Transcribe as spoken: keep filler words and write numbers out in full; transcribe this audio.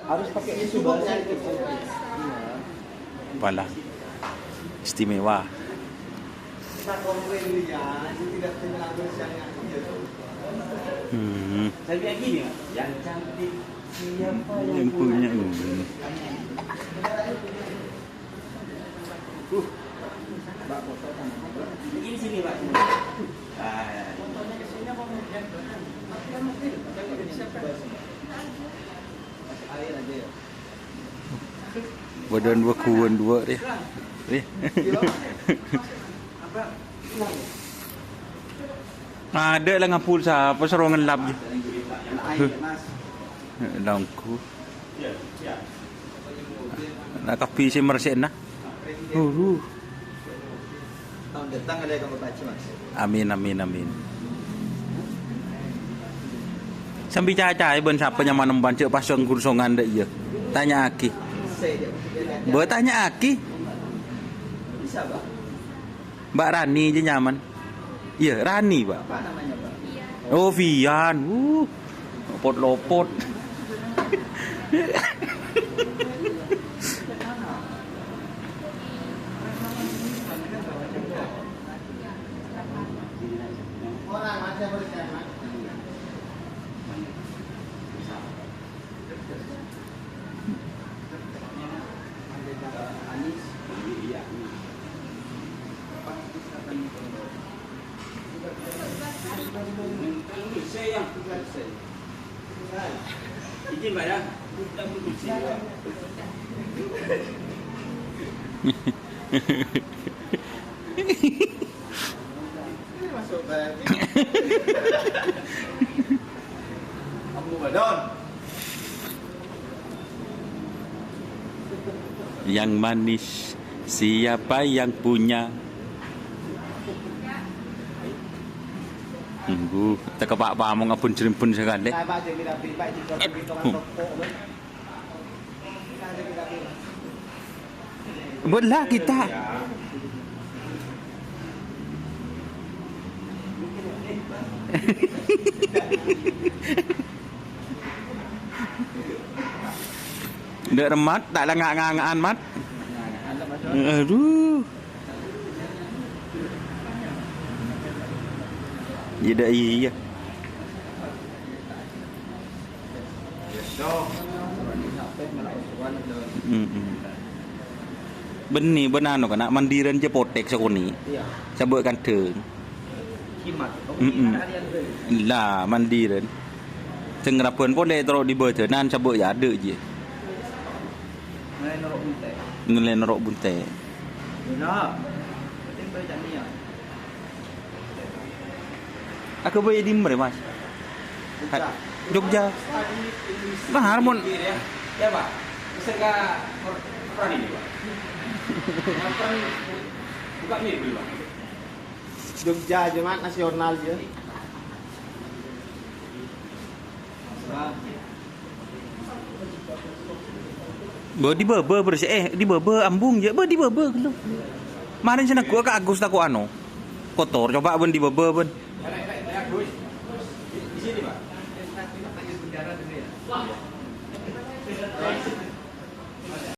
Harus pakai tisu basah. Apalah. Istimewa. Hmm. Yang punya. Hmm. Bâdân wèghuwân duwâ', rè. Rè. Adâ' la ngabul sapa soro ngellap, jâ. Huh. Longghu. Na kabbhi sè mersè'na. Huru. Tahun datang ada yang Bapak Haji, Mas. Amin, amin, amin. Sambi cacaè bân sapa nyamana emban cè' pas nggursongan dâ' iyâ. Tanya'aghi. Saya dia. Bâ tanya'aghi. Bisa, Pak. Mbak Rani jâ nyaman. Iyâ, Rani, Pak. Apa namanya, Pak? Oh, Vian. Uh, lopot-lopot. Yang manis, siapa yang punya? Nunggu, teka Pak Pamong abun jrembun sakalè. Bella kita. Ndak remat, tak lengak-nganga'an, Mat. Aduh. Iya, dah, iya. Mm-mm. Bânnè, bân anu, kana' mandiran jâ potek sakonè'. Iya. Sabâ' kandhâng. Jimat. Mm-mm. Ella, mandiran. Sè ngrabbhân polè terro è bâdânan sabâ' yâ adâ' jiyâ. Ngèlè noro' buntè'. Ngèlè noro' buntè'. Benar. Penting bâdâ niat. Aghâbây è dimma rè, Mas? Jogja. Jogja. Nah, Harmon. Ya, Pak. Pesen ka Prani, Pak. Prani. Buka mobil, Pak. Jogja, Jumat nasional, ya. Wah. Bâ' è bâbâ, bârâs, eh, è bâbâ ambung, yâ, bâ' è bâbâ, ghâllu. Marèn sè neggu'â ka Agus tako' ano. Kotor, coba bân è bâbâ, bân.